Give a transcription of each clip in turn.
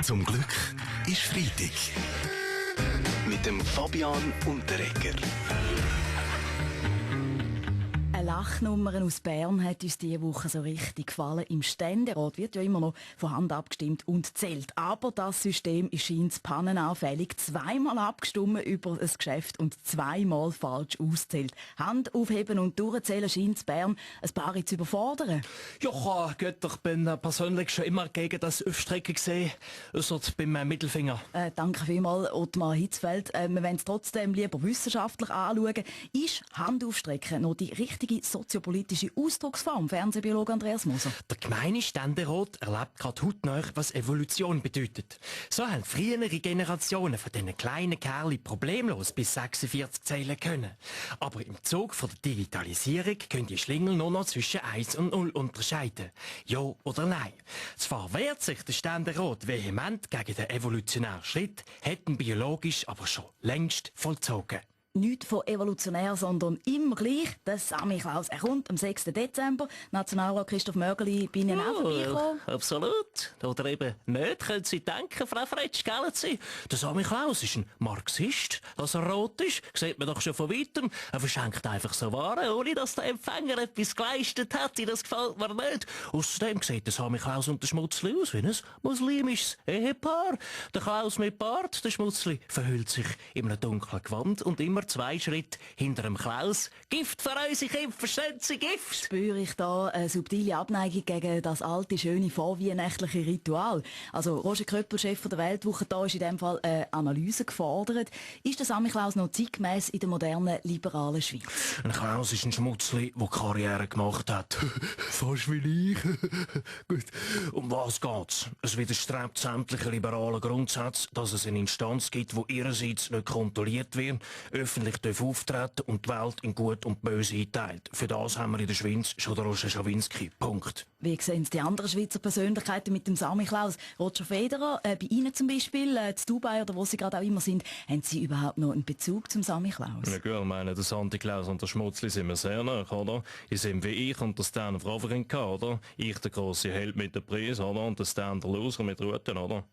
Zum Glück ist Freitag. Mit dem Fabian Unterreger. Eine Lachnummer aus Bern hat uns diese Woche so richtig gefallen. Im Ständerat wird ja immer noch von Hand abgestimmt und zählt. Aber das System scheint pannenanfällig. Zweimal abgestimmt über ein Geschäft und zweimal falsch auszählt. Hand aufheben und durchzählen scheint Bern ein paar zu überfordern. Ja, gut, ich bin persönlich schon immer gegen das Aufstrecken gesehen, ausser beim Mittelfinger. Danke vielmals, Ottmar Hitzfeld. Wir wollen es trotzdem lieber wissenschaftlich anschauen. Ist Handaufstrecken noch die richtige soziopolitische Ausdrucksform, Fernsehbiologe Andreas Moser? Der gemeine Ständerat erlebt gerade hautnah, was Evolution bedeutet. So haben frühere Generationen von diesen kleinen Kerlen problemlos bis 46 zählen können. Aber im Zug von der Digitalisierung können die Schlingel nur noch zwischen 1 und 0 unterscheiden. Ja oder nein. Zwar wehrt sich der Ständerat vehement gegen den evolutionären Schritt, hätten biologisch aber schon längst vollzogen. Nicht von evolutionär, sondern immer gleich. Der Sammy Klaus. Er kommt am 6. Dezember. Nationalrat Christoph Mörgeli, bin ich auch vorbeigekommen. Absolut. Oder eben nicht, können Sie denken, Frau Fretsch, gell Sie? Der Sammy Klaus ist ein Marxist. Dass er rot ist, sieht man doch schon von weitem. Er verschenkt einfach so Waren, ohne dass der Empfänger etwas geleistet hätte. Das gefällt mir nicht. Außerdem sieht der Sammy Klaus und der Schmutzli aus wie ein muslimisches Ehepaar. Der Klaus mit Bart, der Schmutzli verhüllt sich in einem dunklen Gewand und immer 2 Schritte hinter dem Klaus. Gift für unsere Kinder, verstehen Sie, Gift? Spüre ich da eine subtile Abneigung gegen das alte, schöne, vorweihnachtliche Ritual. Also Roger Köppel, Chef der Weltwoche, da ist in dem Fall eine Analyse gefordert. Ist der Sammy Klaus noch zeitgemäss in der modernen, liberalen Schweiz? Ein Klaus ist ein Schmutzli, der Karriere gemacht hat. Fast wie ich. Gut. Um was geht's? Es widerstrebt sämtlichen liberalen Grundsätzen, dass es eine Instanz gibt, die ihrerseits nicht kontrolliert wird, öffentlich auftreten und die Welt in Gut und Böse einteilt. Für das haben wir in der Schweiz schon den Roger Schawinski. Punkt. Wie sehen es die anderen Schweizer Persönlichkeiten mit dem Sammy Klaus? Roger Federer, bei Ihnen zum Beispiel, zu Dubai oder wo Sie gerade auch immer sind, haben Sie überhaupt noch einen Bezug zum Sammy Klaus? Ja gut, ich meine, der Santi Klaus und der Schmutzli sind mir sehr nah, oder? Ich sind wie ich und der Stan Wawrinka, oder? Ich der grosse Held mit der Preis, oder? Und der Stan der Loser mit Ruten, oder?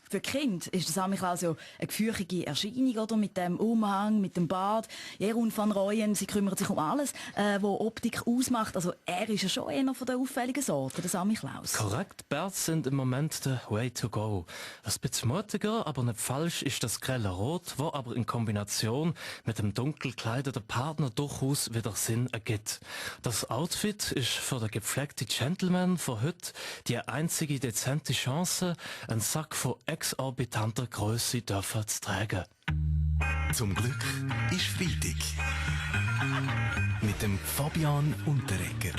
Für Kind ist der Sammy Klaus ja eine gefürchtige Erscheinung, oder? Mit dem Umhang, mit dem Bart. Jeroen van Rooyen, sie kümmert sich um alles, was Optik ausmacht. Also er ist ja schon einer von den auffälligen Sorten, der Sammy Klaus. Korrekt, Bärte sind im Moment der Way to go. Ein bisschen mutiger, aber nicht falsch, ist das grelle Rot, wo aber in Kombination mit dem dunkel gekleideten Partner durchaus wieder Sinn ergibt. Das Outfit ist für den gepflegten Gentleman von heute die einzige dezente Chance, einen Sack von exorbitanter Größe dürfen zu tragen. Zum Glück ist Freitag. Mit dem Fabian Unterreger.